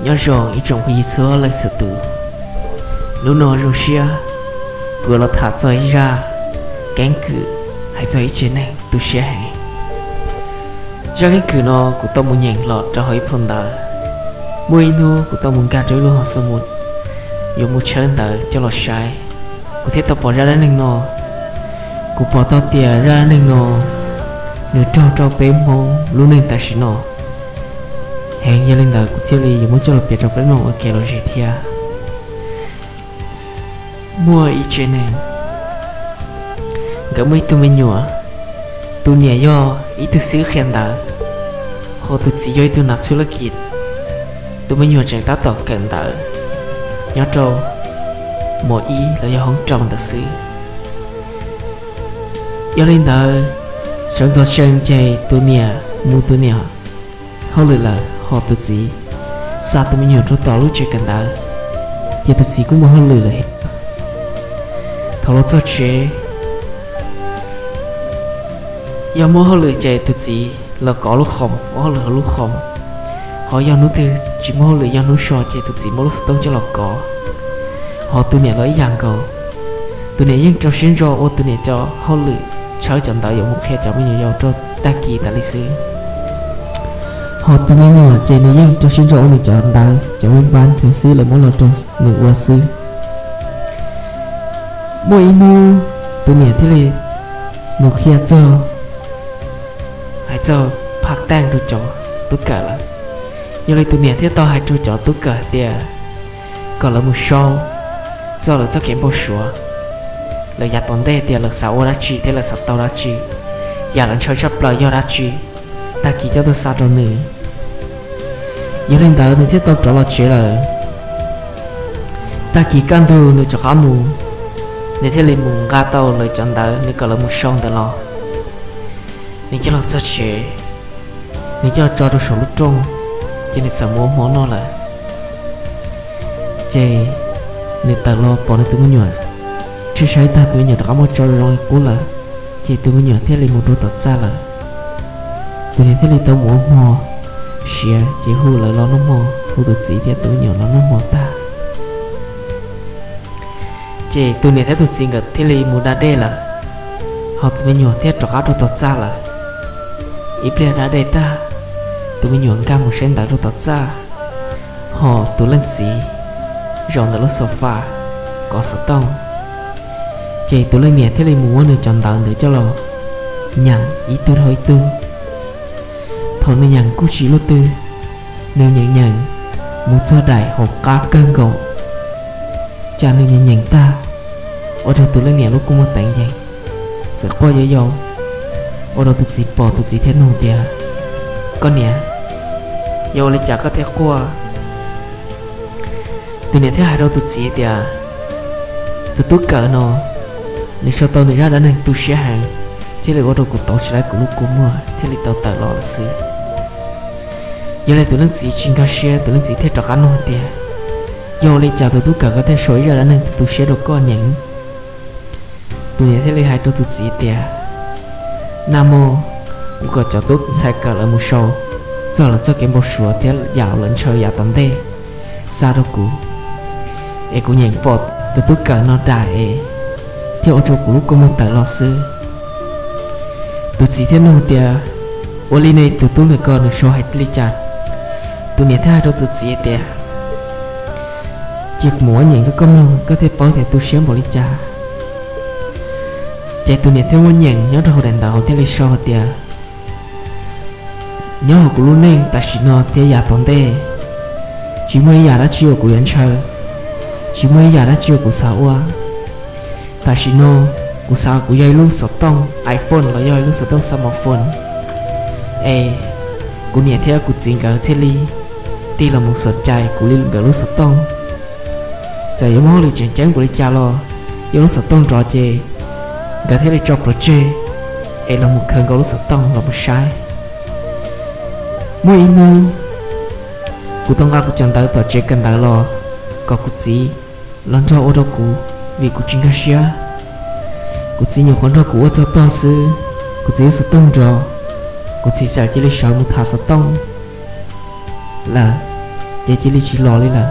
Nyob zoo ib tsoom phooj ywg txhua leej txhua tus, hnub no zoo siab kuv yuav los tham txog ib zaj keeb kwm hais txog ib tsev neeg tu siab heev. Zaj keeb kwm no kuv tau mus nyeem los rau hauv ib phau ntawv. Muaj ib hnub kuv tau mus nkag rau ib lub hoo xo mus, yuav mus tshawb ntawv coj los saib. Kuv thiaj tau pom zaj dab neeg no. Kuv pom tau tias zaj dab neeg no nws raug rau peb Hmoob lub neej tam sim no heev, yog li ntawd kuv thiaj li yuav muab coj los piav rau peb mloog ua kev lom zem thiab. Muaj ib tsev neeg, nkawd muaj ib tug me nyuam. Tus niam yog ib tug xib qhia ntawv, ho tus txiv yog ib tug nav txhub laj kis. Tus me nyuam tseem tab tom kawm ntawv nyob rau mos ib los yog hoob rau ntawd xwb. Yog li ntawd, sawv ntxov tsees ces tus niam mus tus niam hauj lwm lawm, ho tus txiv xa tus me nyuam rau tom lub tsev kawm ntawv, ces tus txiv kuj mus hauj lwm lawm thiab. Thaum los txog tsev, yog muaj hauj lwm ces tus txiv los kov lub khoom, ua hauj lwm hauv lub khoom. Ho yog hnub twg tsis muaj hauj lwm, yog hnub so ces tus txiv muab lub xov tooj coj los kov. Ho tus niam los ib yam nkaus. Tus niam yeej rau siab ntso ua tus niam cov hauj lwm, tshawb cov ntawv yuav mus qhia cov me nyuam yaus rau tag kis tas li xwb. Ho tus me nyuam ces nws yeej rau siab ntso ua nws cov ntawv, cov me npab ntxhw xwb lawv muab los rau nws ua xwb. Muaj ib hnub tus niam thiaj li mus qhia txog, hais txog phaj taej rau cov tub kawm lawm. Yog li tus niam thiaj tau hais rau cov tub kawm tias kom lawv mus sau txog lawv txoj kev npau suav, lawv yav tom ntej tias lawv xav ua dab tsi thiab lawv xav tau dab tsi, yam lawv ntshaw tshaj plaws yog dab tsi, tag kis coj tuaj xa rau nws. Yog li ntawd nws thiaj tau rov los tsev lawm. Tag kis kaj ntug nws rov qab mus, nws thiaj li mus nqa tau lawv cov ntawv nws kom lawv mus sau ntawd los. Nws coj los txog tsev, nws coj tso rau saum lub rooj, ces nws txawm mus ua hmo noj lawm. Ces nws tawm los pom nws tus me nyuam, saib saib tag tus me nyuam rov qab muab tso zoo li qub lawm, ces tus me nyuam thiaj li mus rau tom txaj lawm. Tus niam thiaj li tau mus ua hmo siav, ces hu lawv los noj hmo, hu tus txiv thiab tus me nyuam los noj hmo tag, ces tus niam thiab tus txiv nkawd thiaj li mus da dej lawm, ho tus me nyuam thiaj rov qab rau tom txaj lawm. Ib pliag da dej tag, tus me nyuam nkag mus saib ntawv rau tom txaj, ho tus leej txiv zaum ntawm lub xov fas kov xov tooj. Ces tus leej niam thiaj li mus muab nws cov ntawv ntawd coj los nyeem ib tug dhau ib tug. Thaum nws nyeem kuj tsis luaj twg, nws nyeem nyeem mus txog daim hauv qab kawg nkaus, cas nws nyeem nyeem tag, ua rau tus leej niam lub kua muag teev yees, txawm quaj yau yau, ua rau tus txiv pom, tus txiv thiaj nug tias, Koj niam, yog ua li cas koj thiaj quaj? Tus niam thiaj hais rau tus txiv tias, Tus tub kawm no, nws sau tau nws zaj dab neeg tu siab heev, thiaj li ua rau kuv tauv tsis tau kuv lub kua muag thiaj li tau tawm los lawm xwb. Yog li tus leej txiv tsis nkag siab, tus leej txiv thiaj rov qab nug tias, Yog ua li cas tus tub kawm koj thiaj sau ib zaj dab neeg tu siab rau koj nyeem? Tus niam thiaj li hais rau tus txiv tias, Nag hmo kuv kom cov tub ntxhais kawm lawv mus sau txog lawv txoj kev npau suav thiab yam lawv ntshaw yav tom ntej xa rau kuv, es kuv nyeem pom tus tub kawm no daim es thiaj ua rau kuv lub kua muag tawm los xwb. Tus txiv thiaj nug tias, Ua li ne tus tub ntawm ko nws sau hais li cas? Tus niam thiaj hais rau tus txiv tias, Cia kuv mus ua nyeem rau koj mloog koj thiaj paub tias tu siab npaum li cas. Ces tus niam thiaj muab nyeem nyob rau hauv daim ntawv hauv thiaj li sau hais tias, Nyob hauv kuv lub neej tam sim no thiab yav tom ntej, tsis muaj ib yam dab tsi uas kuv yuav ntshaw, tsis muaj ib yam dab tsi uas kuv xav ua. Tam sim no kuv xav kuv yog ib lub xov tooj iPhone los yog ib lub xov tooj smartphone, es kuv niam thiab kuv txiv nkawd thiaj li tig los mus xom cai kuv li nkawd lub xov tooj. Txawm yuav muaj hauj lwm tseem ceeb npaum li cas los yog lub xov tooj nrov ces nkawd thiaj li tso plhuav tseg es los mus khaws nkaus lub xov tooj los mus saib. Muaj ib hnub kuv tau nqa kuv cov ntawv tom tsev kawm ntawv los kom kuv txiv los nrog ua rau kuv, vim kuv tsis nkag siab. Kuv txiv nyuam qhuav nrog kuv ua txog tog xwb, kuv txiv lub xov tooj nrov, kuv txiv txawm cia li sawv mus tham xov tooj lawm. ces cia li tsis los li lawm,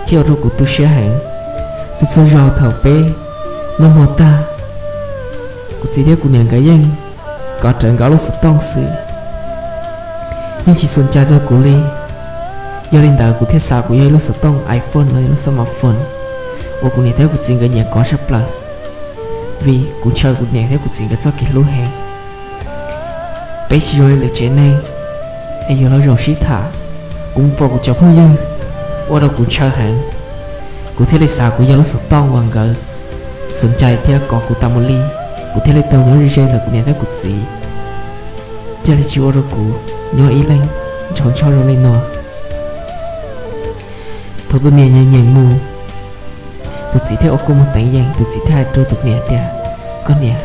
thiab ua rau kuv tu siab heev. Txhua txhua zaus thaum peb noj hmo tag, kuv txiv thiab kuv niam nkawd yeej kov rawv nkawd lub xov tooj xwb, yeej tsis xus ncai txog kuv li. Yog li ntawd kuv thiaj xav kuv yog ib lub xov tooj iPhone los yog lub xov ma phone uas kuv niam thiab kuv txiv nkawd nyiam kov tshaj plaws, vim kuv ntshaw kuv niam thiab kuv txiv nkawd txoj kev hlub heev. Peb tsis zoo li lwm tsev neeg es yuav los zaum sib tham. Kuv mus pom kuv cov phooj ywg ua rau kuv ntshaw heev, kuv thiaj li xav kuv yog lub xov tooj uas nkawd xus ncai thiab kov kuv tas mus li, kuv thiaj li tau nyob ze ze ntawm kuv niam thiab kuv txiv, thiaj li tsis ua rau kuv nyob ib leeg ntshaus ntsho zoo li no. Thaum tus niam nyeem nyeem mus, tus txiv thiaj ua kua muag teev yees, tus txiv thiaj hais rau tus niam tias, Koj niam,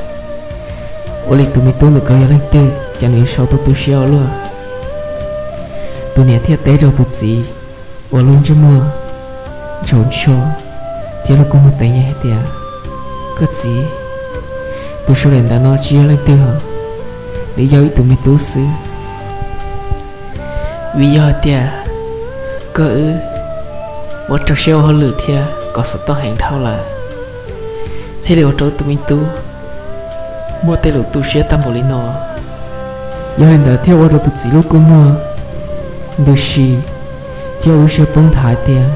ua li tus me tub ntawm koj yog leej twg, cas nws yuav sau tau tu siab ua luaj? Tus niam thiaj teb rau tus txiv uas lub ntsej muag ntshaus ntsho thiab lub kua muag teev yees hais tias, Koj txiv, tus sau li ntawd no tsis yog leej twg os, nws yog ib tug me tub xwb. Vim yog hais tias koj wb muab rau siab ua hauj lwm thiab kov xov tooj heev dhau lawm, thiaj li ua rau tus me tub muaj tej lus tu siab tag npaum li no. Yog li ntawd thiaj ua rau tus txiv lub kua muag ntws si thiab ua lub siab poob nthav hais tias,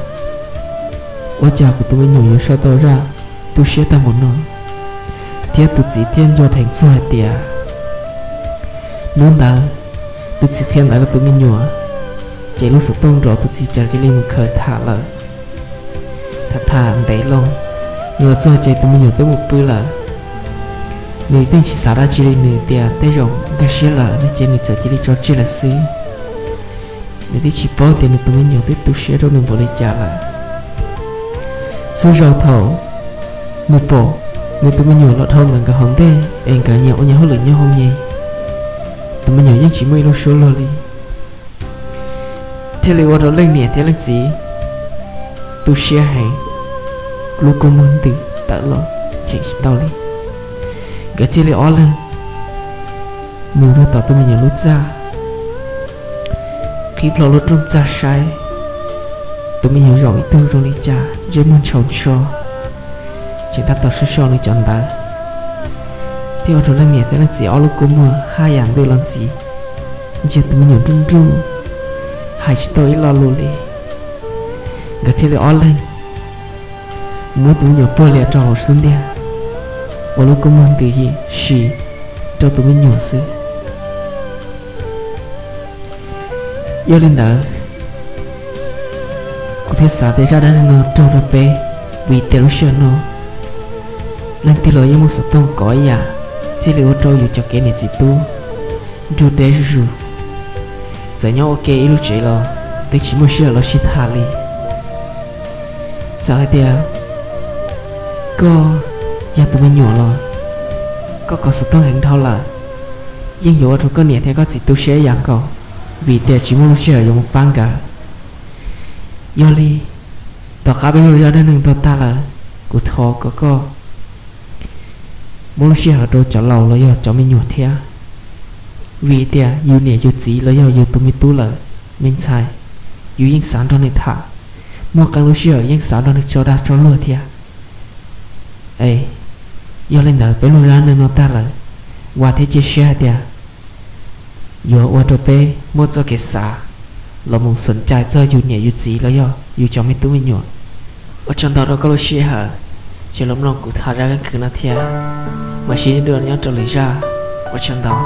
Ua cas kuv tus me nyuam yuav sau tau zaj tu siab tag npaum no? Thiab tus txiv thiaj nco dheev txog hais tias, hnub ntawd tus txiv qhia ntawv rau tus me nyuam, ces lub xov tooj nrov tus txiv cas cia li mus khaws tham lawm. Tham tham ntev loo, nws los txog ces tus me nyuam twb mus pw lawm. Nws yeej tsis xav dab tsi li, nws tias tej zaum nkag siab lawm no ces nws txawm cia li tso tseg lawm xwb. Nws twb tsis paub tias nws tus me nyuam twb tu siab rau nws npaum li cas lawm. Txhua zaus thaum nws pom nws tus me nyuam los dhau ntawm nkawd hauv ntej es nkawd nyias ua nyias hauj lwm nyob hauv nyem, tus me nyuam yeej tsis muaj ib lub suab luag li, thiaj li ua rau leej niam thiab leej txiv tu siab heev, lub kua muag ntws tawm los cheem tsis tau li. Nkawd thiaj li ob leeg mus rau tom tus me nyuam lub txaj, qhib plho lub rooj txaj saib, tus me nyuam zaum ib tug zoo li cas, ntsej muag ntshaus ntsho, tseem tab tom soj soj nws cov ntawv, thiaj ua rau leej niam thiab leej txiv ob lub kua muag haj yam ntws los ntxiv, ntsia tus me nyuam nruj nruj, hais tsis tau ib lo lus li. Nkawd thiaj li ob leeg muab tus me nyuam puag lias rau hauv xub ntiag, ua lub kua muag ntws yim si rau tus me nyuam xwb. Yog li ntawd, kuv thiaj xav tias zaj dab neeg no raug rau peb, vim tias lub sij hawm no leej twg los yeej muaj xov tooj kov ib yam, thiaj li ua rau yus cov kev niam txiv tub nrug deb zuj zus. Txawm nyob ua ke ib lub tsev los twb tsis muaj sij hawm los sib tham li. Txawm hais tias koj yog tus me nyuam los koj kov xov tooj heev dhau lawm, yeej yuav ua rau koj niam thiab koj txiv tu siab ib yam nkaus, vim tias tsis muaj lub sij hawm yuav mus pab nkawd. Yog li, tom qab peb lub zaj dab neeg no tag lawm, kuv thov kom koj muab lub sij hawm rau cov laus los yog cov me nyuam thiab, vim tias yus niam yus txiv los yog yus tus me tub lawm, me ntxhais, yus yeej xav nrog nws tham, muaj qee lub sij hawm yeej xav nrog nws tso dag tso luag thiab. Es, yog li ntawd peb lub zaj dab neeg no tag lawm, vam thiab cia siab hais tias yuav ua rau peb muaj txoj kev xav los mus xom cai txog yus niam yus txiv los yog yus cov me tub me nyuam. Ua tsaug ntau rau koj lub sij hawm, ces los mloog kuv tham zaj keeb kwm no thiab. Mam sib ntsib dua nyob rau lwm zaj, ua tsaug ntau.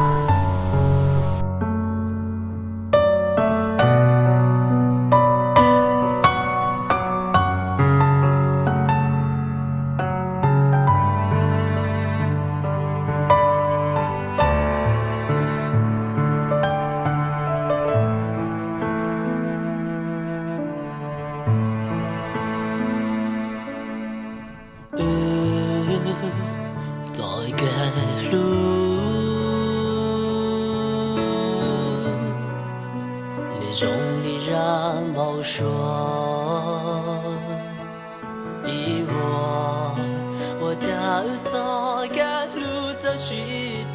Wb txoj kev hlub nws zoo li zaj npau suav. Ib vuag ua cas wb txoj kev hlub txawm sib